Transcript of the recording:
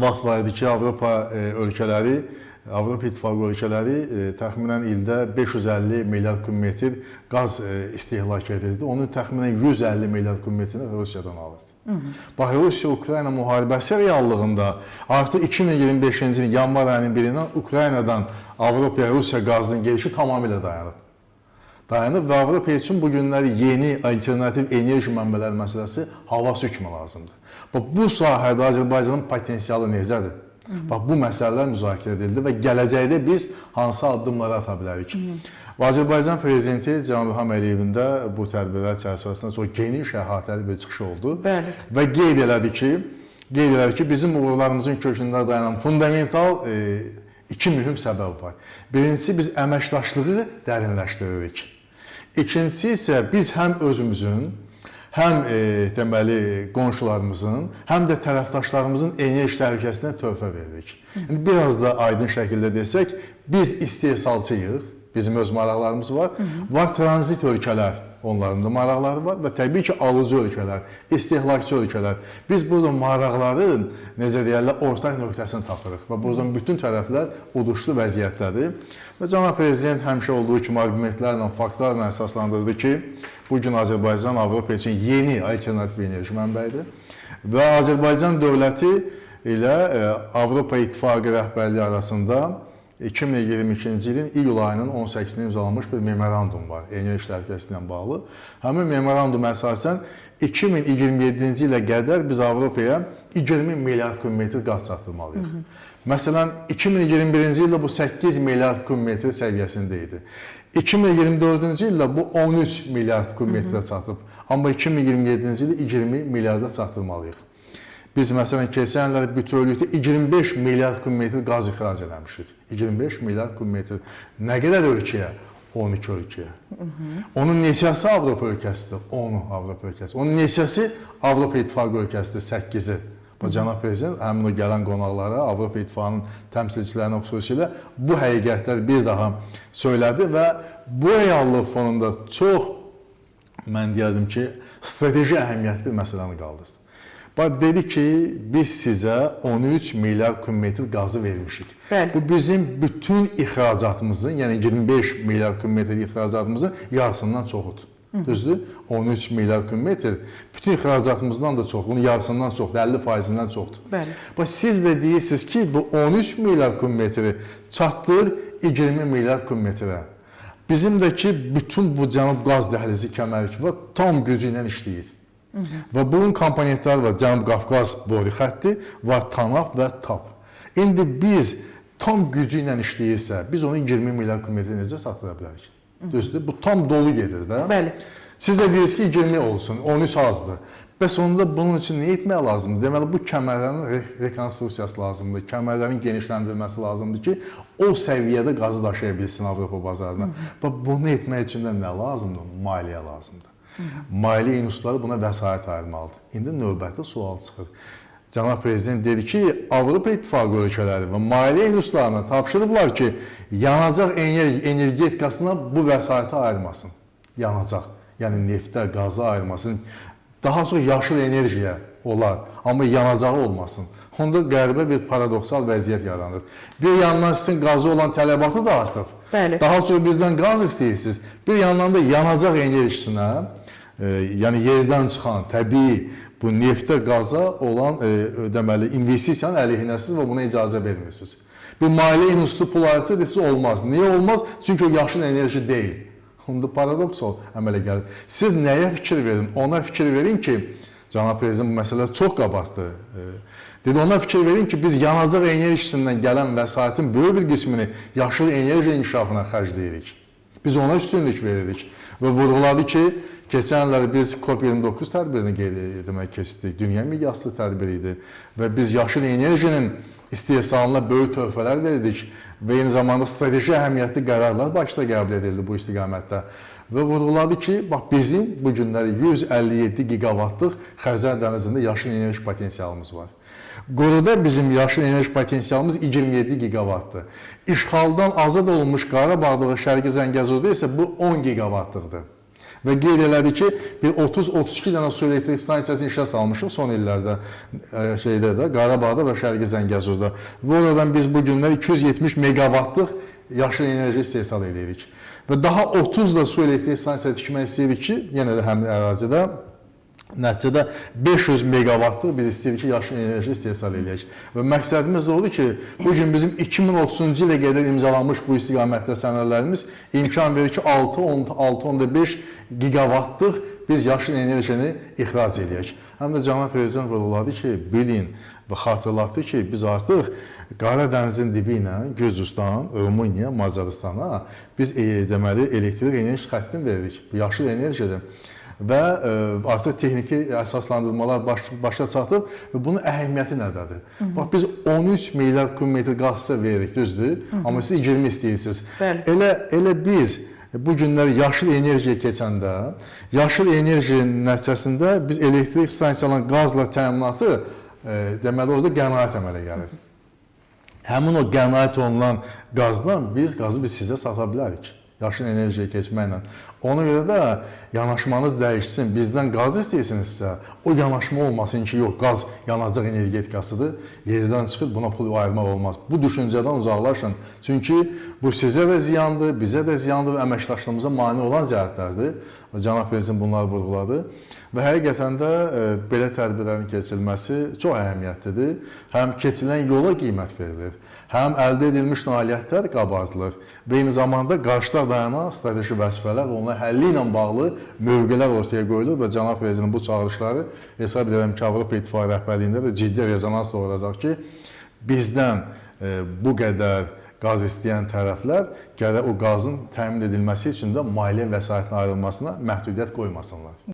Vaxt var idi ki, Avropa ölkələri, Avropa İttifaqı ölkələri təxminən ildə 550 milyard kub metr qaz istehlak edirdi. Onun təxminən 150 milyard kub metrini Rusiyadan alırdı. Bax, Rusiya-Ukrayna müharibəsi reallığında artıq 2025-ci ilin yanvar ayının 1-dən Ukraynadan Avropaya Rusiya qazının gelişi tamamilə dayanıb. Dayanıb və Avropa üçün bu günləri yeni alternativ enerji mənbələri məsələsi hava su kimi lazımdır. Bax, bu sahədə Azərbaycanın potensialı necədir? Bax, bu məsələlər müzakirə edildi və gələcəkdə biz hansı addımları ata bilərik? Və Azərbaycan prezidenti cənab İlham Əliyevin də bu tədbirlər çərçivəsində çox geniş, əhatəli bir çıxışı oldu. Bəli. Və qeyd elədi ki, bizim uğurlarımızın kökündə dayanan fundamental iki mühüm səbəb var. Birincisi, biz əməkdaşlığı dərinləşdiririk. İkincisi isə biz həm özümüzün, həm deməli qonşularımızın, həm də tərəfdaşlarımızın enerji təhlükəsinə töhfə veririk. İndi biraz da aydın şəkildə desək, biz istehsalçıyıq, bizim öz maraqlarımız var. Var tranzit ölkələr, onların da maraqları var və təbii ki, alıcı ölkələr, istehlakçı ölkələr. Biz burada maraqların, necə deyərlər, ortaq nöqtəsini tapırıq və buradan bütün tərəflər uduşlu vəziyyətdədir. Və cənab prezident həmişə olduğu kimi arqumentlərlə, faktlarla əsaslandırdı ki, bu gün Azərbaycan Avropa üçün yeni alternativ enerji mənbəyidir və Azərbaycan dövləti ilə Avropa İttifaqı rəhbərliyi arasında 2022-ci ilin iyul ayının 18-də imzalanmış bir memorandum var enerji təhlükəsizliyi ilə bağlı. Həmin memorandum əsasən 2027-ci ilə qədər biz Avropaya 20 milyard kub metr qaz çatdırmalıyıq. Məsələn, 2021-ci ildə bu 8 milyard kub metr səviyyəsində idi. 2024-cü ildə bu 13 milyard kub metrə çatıb. Amma 2027-ci ildə 20 milyarda çatdırmalıyıq. Biz məsələn keçən illər bütövlükdə 25 milyard kub metr qaz ixrac eləmişik. 25 milyard kub metr. Nə qədər ölkəyə? 12 ölkəyə. Onun neçəsi Avropa ölkəsidir? 10-u Avropa ölkəsi. Onun neçəsi Avropa İttifaqı ölkəsidir? 8-i. Bu cənab prezident həmin o gələn qonaqlara, Avropa İttifaqının təmsilçilərinə xüsusilə bu həqiqətləri bir daha söylədi və bu reallıq fonunda çox, mən deyərdim ki, strateji əhəmiyyətli bir məsələni qaldırdı. Bax, dedi ki, biz sizə 13 milyard kub metr qazı vermişik. Bəli. Bu bizim bütün ixracatımızın, yəni 25 milyard kub metr ixracatımızın yarısından çoxudur. Düzdür? 13 milyard kub metr bütün ixracatımızdan da çox, bunun yarısından çoxdur, 50%-dən çoxdur. Bəli. Bax, siz də deyirsiniz ki, bu 13 milyard kub metri çatdır 20 milyard kub metrə. Bizim də ki, bütün bu Cənub qaz dəhlizi kəməri ki var, tam gücü ilə işləyir. Və bunun komponentləri var. Cənub Qafqaz boru xətti, var TANAF və TAP. İndi biz tam gücü ilə işləyirsə, biz onu 20 milyard kub metrə necə çatdıra bilərik? Düzdür? Bu tam dolu gedir də. Bəli. Siz də deyirsiniz ki, 20 olsun, 13 azdır. Bəs onda bunun üçün nə etmək lazımdır? Deməli, bu kəmərlərin rekonstruksiyası lazımdır, kəmərlərin genişləndirilməsi lazımdır ki, o səviyyədə qazı daşıya bilsin Avropa bazarına. Və bunu etmək üçün də nə lazımdır? Maliyyə lazımdır. Maliyyə institutları buna vəsait ayırmalıdır. İndi növbəti sual çıxır. Cənab prezident dedi ki, Avropa İttifaqı ölkələri və maliyyə institutlarına tapşırıblar ki, yanacaq energetikasına bu vəsaiti ayırmasın. Yanacaq, yəni neftə, qaza ayırmasın. Daha çox yaşıl enerjiyə olar, amma yanacağı olmasın. Onda qəribə bir paradoksal vəziyyət yaranır. Bir yandan sizin qazı olan tələbatı da artıb. Bəli. Daha çox bizdən qaz istəyirsiniz. Bir yandan da yanacaq enerjisinə, yəni yerdən çıxan təbii bu neftə, qaza olan deməli investisiyanın əleyhinəsiniz və buna icazə vermirsiniz. Bir maliyyə institutu pul ayırsa deyirsiniz olmaz. Niyə olmaz? Çünki o yaşıl enerji deyil. Onda paradoks əmələ gəlir. Siz nəyə fikir verin? Ona fikir verin ki, cənab prezident bu məsələ çox qabartdı. Dedi, ona fikir verin ki, biz yanacaq enerjisindən gələn vəsaitin böyük bir qismini yaşıl enerji inkişafına xərcləyirik. Biz ona üstünlük veririk. Və vurğuladı ki, keçən illər biz COP29 tədbirini qeyd etmək keçdik. Dünya miqyaslı tədbir idi. Və biz yaşıl enerjinin istehsalına böyük töhfələr verdik və eyni zamanda strateji əhəmiyyətli qərarlar Bakıda qəbul edildi bu istiqamətdə. Və vurğuladı ki, bax bizim bu günləri 157 giqavatlıq Xəzər dənizində yaşıl enerji potensialımız var. Quruda bizim yaşıl enerji potensialımız 27 giqavatdır. İşğaldan azad olunmuş Qarabağda və Şərqi Zəngəzurda isə bu 10 giqavatlıqdır. Və qeyd elədi ki, bir 30-32 dənə su elektrik stansiyasını işə salmışıq son illərdə şeydə də, Qarabağda və Şərqi Zəngəzurda. Və oradan biz bu günlər 270 meqavatlıq yaşıl enerji istehsal edirik. Və daha 30 da su elektrik stansiyası tikmək istəyirik ki, yenə də həmin ərazidə nəticədə 500 meqavatlıq biz istəyirik ki, yaşıl enerji istehsal eləyək. Və məqsədimiz də odur ki, bu gün bizim 2030-cu ilə qədər imzalanmış bu istiqamətdə sənədlərimiz imkan verir ki, 6,5 giqavatlıq biz yaşıl enerjini ixrac eləyək. Həm də cənab prezident vurğuladı ki, bilin və xatırlatdı ki, biz artıq Qara dənizin dibi ilə Gürcüstan, Rumıniya, Macaristana biz deməli elektrik enerji xəttini veririk. Bu yaşıl enerjidir. Və artıq texniki əsaslandırmalar başa çatıb və bunun əhəmiyyəti nədədir? Hı -hı. Bax biz 13 milyard kubmetr qaz sizə veririk, düzdür? Hı -hı. Amma siz 20 istəyirsiniz. Bəli. Elə biz bu günlər yaşıl enerjiyə keçəndə, yaşıl enerjinin nəticəsində biz elektrik stansiyalarının qazla təminatı deməli orada qənaət əmələ gəlir. Həmin o qənaət olunan qazdan biz qazı biz sizə sata bilərik. Yaşıl enerjiyə keçməklə. Ona görə də yanaşmanız dəyişsin. Bizdən qaz istəyirsinizsə, o yanaşma olmasın ki, yox, qaz yanacaq energetikasıdır, yerdən çıxır, buna pul ayırmaq olmaz. Bu düşüncədən uzaqlaşın. Çünki bu sizə də ziyandır, bizə də ziyandır və əməkdaşlığımıza mane olan cəhətlərdir. Və cənab prezident bunları vurğuladı. Və həqiqətən də belə tədbirlərin keçirilməsi çox əhəmiyyətlidir. Həm keçilən yola qiymət verilir, həm əldə edilmiş nailiyyətlər qabardılır və eyni zamanda qarşıda dayanan strateji vəzifələr, onların həlli ilə bağlı mövqelər ortaya qoyulur və cənab prezidentin bu çağırışları hesab edirəm ki, Avropa İttifaqı rəhbərliyində də ciddi rezonans doğuracaq ki, bizdən bu qədər qaz istəyən tərəflər gərək o qazın təmin edilməsi üçün də maliyyə vəsaitinin ayrılmasına məhdudiyyət qoymasınlar.